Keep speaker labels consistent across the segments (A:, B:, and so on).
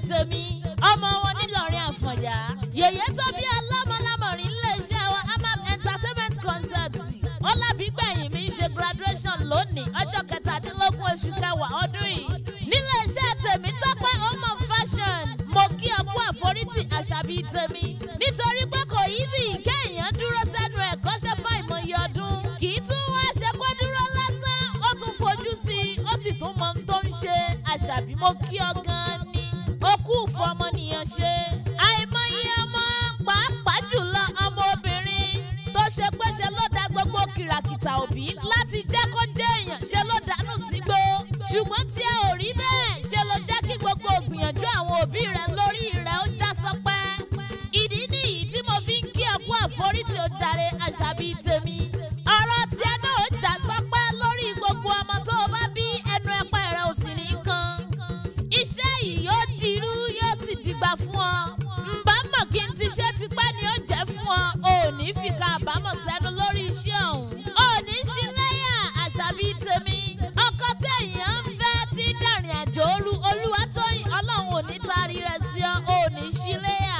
A: tèmi ọmọ wọn nílọrin Àfọ̀njá yèyé tó bí ọlọ́mọ lámọ̀rin iléeṣẹ́ wa Amam Entertainment Concept ọlábígbẹ̀yìn mi ń ṣe graduation lónìí ọjọ́ 17 oṣù kẹwàá ọdún yìí níléeṣẹ́ Tèmítọ́pẹ́ Home of Fashion mo kí ọ kú àforítì Àṣàbí tèmi nítorí pé kò easy kéèyàn dúró sẹ́nu ẹ̀kọ́ṣẹ́ fáìmọye ọdún kì í tún wá ṣe kó dúró lásán ó tún fojú sí i ó sì tún mọ ohun tó ń ṣe Àṣàbí mo kí ọ gan-an ni ó kú fọmọnìyàn ṣe àìmọye ọmọ pàápàá jùlọ ọmọ obìnrin tó ṣe pé ṣe ló da gbogbo kìràkìtà òbí láti jẹ́ kó jẹ́ èèyàn ṣe ló dànù sígbó ṣùgbọ́n tí ẹ ò rí bẹ́ẹ̀ ṣe ló jẹ́ kí gbogbo ògbìyànjú àwọn òbí rẹ lórí rẹ ó já sọpẹ́ ìdí nìyí tí mo fi ń kí ẹ kú àforítì ó jàre Àṣàbí tèmi ọ̀rọ̀ tí ẹ náà ó já sọpẹ́ lórí gbogbo ọmọ tó o bá bí ẹnu ẹpẹ́ rẹ ò sì ní kan iṣẹ́ yìí yóò dirú yóò sì dìgbà fún ọ ǹbá mọ̀ kí n ti ṣe tipẹ́ ni ó jẹ́ fún ọ ò ní fi ka àbámọ̀ sẹ́nu lórí iṣẹ́ ọ̀hún ò ní ṣílẹ́yà Àṣàbí tèmi ọkọ téèyàn ń fẹ́ tí ń dàrin àjò òru Olúwatóyìn Ọlọ́run ò ní taari rẹ̀ sí ọ ò ní ṣílẹ́yà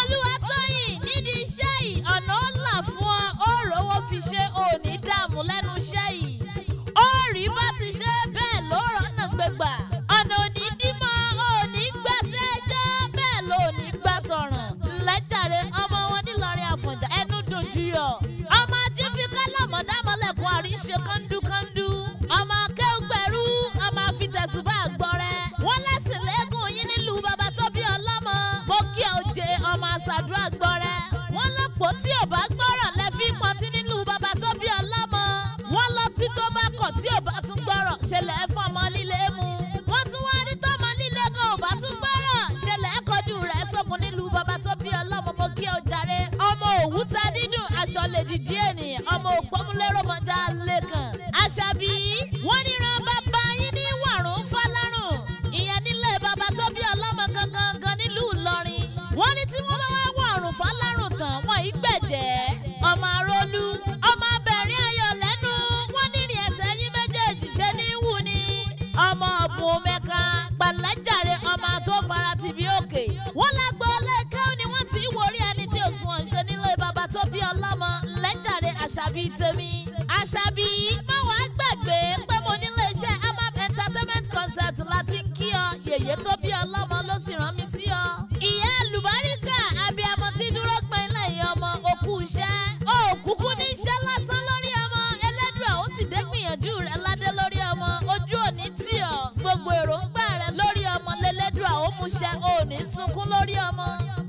A: Olúwatóyìn nídìí iṣẹ́ yìí ọ̀nà ó là fún ọ ó rówó fi ṣe ò ní dààmú lẹ́nu iṣẹ́ yìí ó rí bá ti ṣe bẹ́ẹ̀ ló rọ́nà gbégbà ọ̀nà òní dímọ̀ òní gbàṣẹ́ ẹjọ́ bẹ́ẹ̀ ló ní gbà tọ̀ràn lẹ́jàre ọmọ wọn nílọrin Àfọ̀njá ẹnu dùn juyọ̀ ọmọ ajífikà lọ́mọdámọ́lẹ̀kùn àríṣe kọ́ńdúkọ́ńdú ọmọ akéwùgbẹ̀rú ọmọ afitẹ̀sùbà gbọ́rẹ́ wọ́n lẹ́sìn lẹ́gùn yín nílùú bàbá tó bí ọlọ́mọ mo kí ọ jẹ ọmọ àṣàdúrà gbọ́rẹ́ wọ́n lọ́pọ̀ tí ò bá gbọ́rọ̀ lẹ́fí pọntí nílùú bàbá tó bí ọlọ́mọ wọ́n lọ́tí tó bá kọ̀ tí ò bá tún gbọ́rọ̀ ṣẹlẹ̀ fọmọ líle mu wọ́n tún wá rí tọmọ líle gan ò bá tún gbọ́rọ̀ ṣẹlẹ̀ kọjú rẹ̀ sókun nílùú bàbá tó bí ọlọ́mọ mo kí ọ jàre ọmọ òwúta dídùn aṣọ lè dìdí ènìyàn ọmọ òpómúlérò mọjá lẹ́kàn Àṣàbí wọ́n níran bàbá yín ní wàrún fálárùn ìyẹn nílé bàbá tó bí ọlọ́mọ gangan gan nílùú Ìlọrin wọ́n ní tí wọ́n bá wá wàrún fálárùn tán wọ́n yìí gbẹ̀jẹ̀ ọmọ arólú ọmọ abẹ̀rín ayọ̀ lẹ́nu wọ́n nírìn ẹsẹ̀ yín méjèèjì ṣe ní wù ni ọmọ ọ̀bùn mẹ́ka pẹ̀lẹ́jàre ọmọ tó fara ti bí òkè wọ́n lágbo ọlẹ́kẹ́ ni wọ́n ti wọrí ẹni tí òṣùwọ̀n ṣe nílé bàbá tó bí ọlọ́mọ lẹ́jàre Àṣàbí tèmi Àṣàbí má wàá gbàgbé pé mo nílé iṣẹ́ Amam Entertainment Concept láti ń kí ọ yèyé tó bí ọlọ́mọ ló sì rán mi sí ọ ìyá àlùbáríkà abiyamọ tí dúró pin lẹ́yìn ọmọ òkú iṣẹ́ òkúkú ní iṣẹ́ lásán lórí ọmọ Ẹlẹ́dùà ó sì dé gbìyànjú rẹ ládé lórí ọmọ ojú òní tì ọ́ gbogbo èròǹgbà rẹ lórí ọmọ lẹ́lẹ́dùà ó múṣẹ òní sunkún lórí ọmọ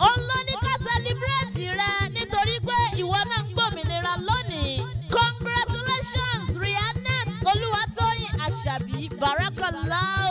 A: òun ló ní ká sẹlibrétì rẹ nítorí pé ìwọ náà ń gbòmìnira lónìí congratulations Rianet Olúwatóyìn Àṣàbí barakallahu.